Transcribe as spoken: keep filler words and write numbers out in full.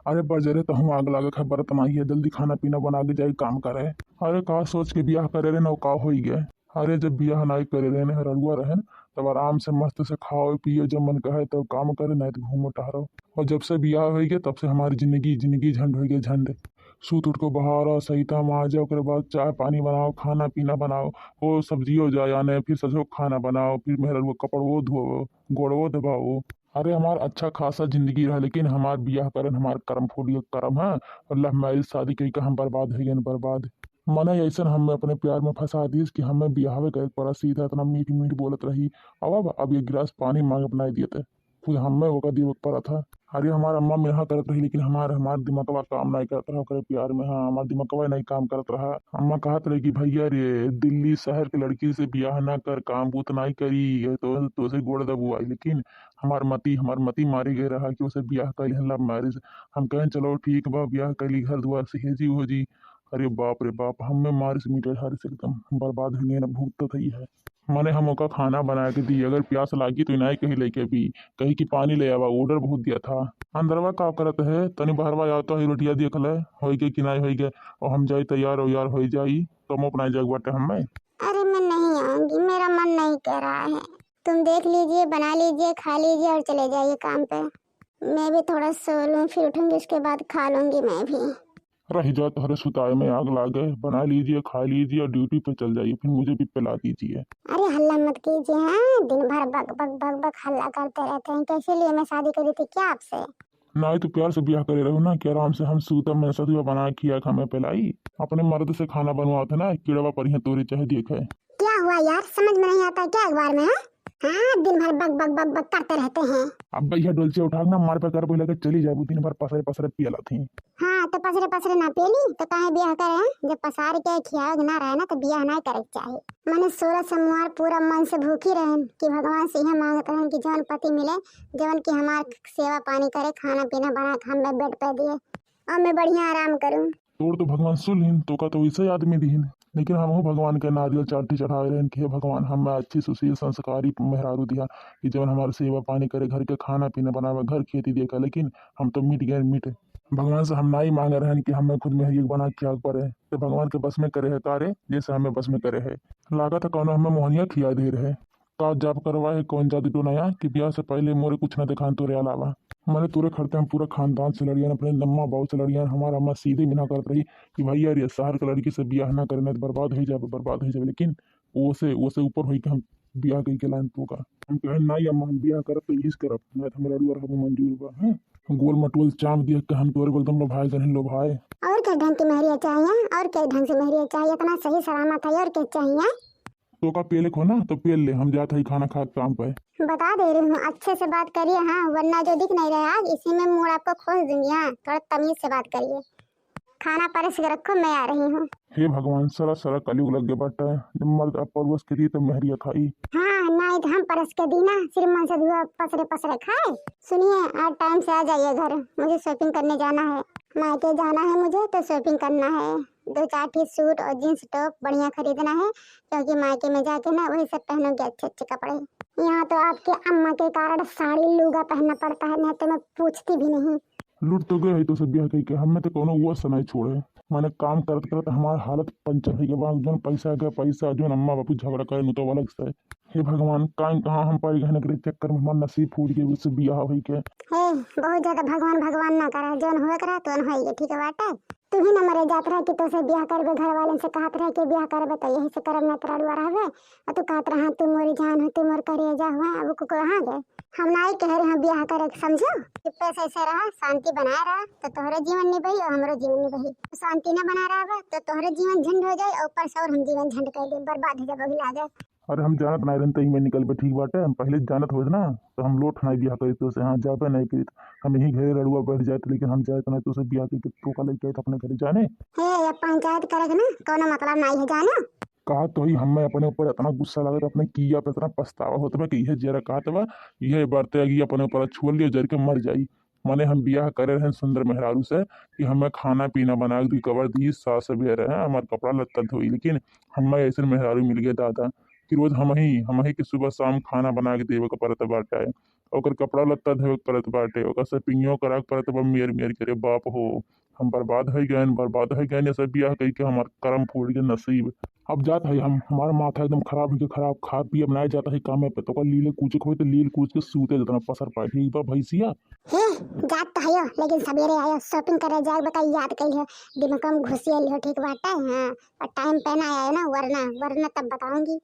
अरे बजरे, तहूँ आग लागे है, बरत नाई है, जल्दी खाना पीना बना के जाई काम करे। अरे का सोच के बियाह करे रहे ना, का होई गए? अरे जब बियाह नाई करे रहे, रड़ुआ रहे, तब आराम से मस्त से खाओ पियो, जब मन कहे तब काम करे, नाई तो घूमो टहरो। और जब से बियाह होई गए, तब से हमारी जिंदगी, जिंदगी झंड होई गए, झंड। सूत उठ के बहारा, सहिता माजा, ओकरे बाद चाय पानी बनाओ, खाना पीना बनाओ, वो सब्जियो जाए आने, फिर सजो खाना बनाओ, फिर मेहरारू का कपड़वो धोवो, गोड़वो दबाओ। अरे हमार अच्छा खासा जिंदगी रहा, लेकिन हमार बियाह करन हमार करम फूट गए, करम है। और लव मैरिज शादी कई का हम बर्बाद हो गए, बर्बाद। मने ऐसन हमें अपने प्यार में फंसा दिस कि हमें बियाहवे करे के पड़ा। सीधा इतना मीठ मीठ बोलत रही, अब अब, अब ये गिलास पानी मांग अपनाई दिए थे, खुद हमें ओका देवे के पड़ा था। अरे हमार अम्मा मिनहा करत रही, लेकिन हमार हमार दिमागवा काम नहीं करत रहा ओकरे प्यार में। हाँ, हमार दिमागवा नहीं काम करत रहा। अम्मा कहत रही कि भैया रे, दिल्ली शहर के लड़की से बियाह ना कर, काम बूत नहीं करी, ये तो तोसे गोड़ दबुआई। लेकिन हमार मती, हमार मती मारी गए रहा कि उसे बियाह कर लिहन, लव मैरिज। हम कहें चलो ठीक बा, बियाह कर ली, घर दुआर सहेजी होजी। अरे बाप रे बाप, हमें मारिस मीटर हारिस, एकदम बर्बाद हो गए ना, भुगतत ही है। मने हम ओका खाना बना के दी, अगर प्यास लागी तो इनाय कही लेके भी, कही कि पानी ले आवा, ऑर्डर बहुत दिया था। अंदरवा का करत है, तनी बहरवा आओ तो ही रोटिया देख ले, होई गए कि नहीं होई गए, और हम जाई तैयार हो यार, होई जाई, तो हम अपना जग बाटे हमें। अरे मैं नहीं आऊंगी, मेरा मन नहीं कर रहा है। तुम देख लीजिए, बना लीजिए, खा लीजिए और चले जाइए काम पे। मैं भी थोड़ा सो लूँ, फिर उठूंगी, उसके बाद खा लूंगी मैं भी। रह जा, तोहरे सुताए में आग लागे, बना लीजिए, खा लीजिए और ड्यूटी पे चल जाइए, फिर मुझे भी पिला दीजिए। अरे हल्ला मत कीजिए, हाँ, दिन भर बक बक बक बक हल्ला करते रहते हैं। कैसे लिए मैं शादी करी थी क्या आपसे? नहीं तो प्यार से ब्याह करे रहो ना, कि आराम से हम सूतम, मैं सतुआ बना के खिया के हमें पिलाई। अपने मर्द से खाना बनवाते ना, किड़वा पर यहाँ तोरे चाहे देखे। क्या हुआ यार, समझ में नहीं आता क्या एक बार में, हाँ? हाँ, दिन भर बक बक बक बक करते रहते हैं। अब भैया डोलचे उठा के ना मार पे कर बोले के चली जाबू, दिन भर पसरे पसरे पियला थी। हाँ, तो पसरे पसरे ना पेली, तो काहे बियाह करे हैं? जब पसार के खियावे के ना रहे ना, तो बियाह ना करे के चाही। मने सोलह सोमवार पूरा मन से भूखी रहन कि भगवान से यह मांगत रहन कि जवन पति मिले, जवन कि हमार सेवा पानी करे, खाना पीना बना के हमें बेड पे दिए और मैं बढ़िया आराम करूँ। तोर तो भगवान सुन लिहिन, तोका तो वैसे ही आदमी दिहिन, लेकिन हमहू भगवान के नारियल चाठी चढ़ावे रहन कि हे भगवान, हमें अच्छी सुशील संस्कारी मेहरारू दिया कि जवन हमार सेवा पानी करे, घर के खाना पीना बनावे, घर खेती देखा, लेकिन हम तो मिट गए मिट। भगवान से हम नाई मांगे रहन कि हमें खुद मेहरी बना के खियावे पड़े, तो भगवान के बस में करे है का रे, जैसे हमें बस में करे है। लागत है कौनो हमें मोहनिया खिया दे रहे। का जाप करवा है, कौन जादू टोना या कि ब्याह से पहले मोरे कुछ ना दिखान तोरे अलावा। मने तोरे खरते हम पूरा खानदान से लड़ियन, अपने अम्मा बाबू से लड़ियन। हमार अम्मा सीधे मना करत रही कि भैया रे, शहर के लड़की से बियाह ना करे, नहीं तो बर्बाद हो जाबे, बर्बाद हो जाबे। लेकिन ओसे, ओसे ऊपर होई के हम बियाह कई के लाइन तोका। हम कहे, "नहीं अम्मा, हम बियाह करब तो यही से करब, नहीं तो हमरा लड़ुआ रहबो मंजूर बा।" हैं, गोल मटोल चाम दिया के हम तोरे को एकदम लोभाए गए हैं, लोभाए। और क्या ढंग के मेहरिया चाहिए, और क्या ढंग से मेहरिया चाहिए, इतना सही सलामत है, और क्या चाहिए? तोका पेले को ना, तो पेल ले, हम जात हई खाना खा के काम पे। बता दे रही हूँ, अच्छे से बात करिए, हाँ, वरना जो दिख नहीं रहा आज, इसी में मूड आपको खोस दूंगी, हाँ, थोड़ा तमीज से बात करिए। खाना परोस के रखो, मैं आ रही हूँ। हे भगवान, सारा सारा कलयुग लग गया बाटा, जब मर्द अब परोस के दी तो मेहरिया खाई। हाँ, नहीं तो हम परोस के दी ना, श्रीमान से दुआ पसरे पसरे खाए। सुनिए, आज टाइम से आ जाइए घर, मुझे शॉपिंग करने जाना है। मायके जाना है मुझे, तो शॉपिंग करना है। दो चार ठी सूट और जींस टॉप बढ़िया खरीदना है, क्योंकि मायके में जाके ना वही सब पहनोगे, अच्छे अच्छे कपड़े। यहाँ तो आपके अम्मा के कारण साड़ी लूगा पहनना पड़ता है, नहीं तो मैं पूछती भी नहीं। लूट तो गए है तो सब ब्याह कई के, हमें तो कोनो वो से नहीं छोड़े। माने काम करत करत हमार हालत पंचर हो गया, जोन पैसा के पैसा, जोन अम्मा बापू झगड़ा करे नु तो अलग से। हे भगवान, काहे कहाँ हम पड़ गए एकरे चक्कर में, हमार नसीब फूट गए उससे बियाह होई के। हे, बहुत ज्यादा भगवान भगवान ना करा, जोन हुए करा तो होई गए, ठीक है बाटे। तू ही ना मरे जात रहा कि तोसे बियाह करबे, घर वाले से कहत रहे कि बियाह करबे तो यही से करब, ना तो रड़ुआ रहबे। और तू कहत रहा, "तू मोरी जान हो, तू मोर करेजा हुआ", अब को कहाँ गए? हम ना ही कह रहे हैं बियाह करे के, समझो? चुप्पे से ऐसे रहा, शांति बनाए रहा, तो तोहरे जीवन निभाई और हमरो जीवन निभाई। शांति ना बनाए रहा तो तोहरे जीवन झंड हो जाए और ऊपर से और हम जीवन झंड कर दे, बर्बाद हो जाए, बहिला जाए। अरे हम जानत नहीं रहन, तही में निकल पे ठीक बाटे। हम पहले जानत होत ना, तो हम लोट नहीं बियाह करी तोसे, हाँ, जाबे नहीं करी। हम यही घरे रड़ुआ बैठ जात, लेकिन हम जात नहीं तोसे बियाह करके तोका लेके आए अपने घरे जाने। हे, ये पंचायत करे के ना कोनो मतलब नहीं है, जानो? कहा तो ही हमें अपने ऊपर इतना गुस्सा लागत, अपने किया पे इतना पछतावा होत बा कि यह जरा कहत बा, यह बरते अगी अपने ऊपर छोड़ लिया, जर के मर जाई। माने हम बियाह करे रहन सुंदर मेहरारू से कि हमें खाना पीना बना के दी, कवर दी, सास भी रहे, हमार कपड़ा लत्ता धोई, लेकिन हमें ऐसे मेहरारू मिल गए दादा कि रोज हम ही, हम ही के सुबह शाम खाना बना के देवे के पड़त बाटे। ओकर कपड़ा लत्ता धोए के परत बाटे, ओकर शॉपिंगो करा के परत बा मेर मेर के। रे बाप हो, हम बर्बाद होइ गएन, बर्बाद होइ गएन, ये सब बियाह कइ के हमार करम फूट गए, नसीब। अब जात है हम, हमार माथा एकदम खराब होइ के खराब, खा पी अब नाय जात है कामे पे, तो ओकर लीले कूचे के होई तो लील कूच के सूते जितना पसर पाए, ठीक बा भैंसिया? हे, जात तो हयो, लेकिन सवेरे आयो, शॉपिंग करे जाए बका याद कइल हो, दिमाग में घुसियल हो, ठीक बाटे, हाँ, और टाइम पे ना आयो ना, वरना, वरना तब बताऊंगी।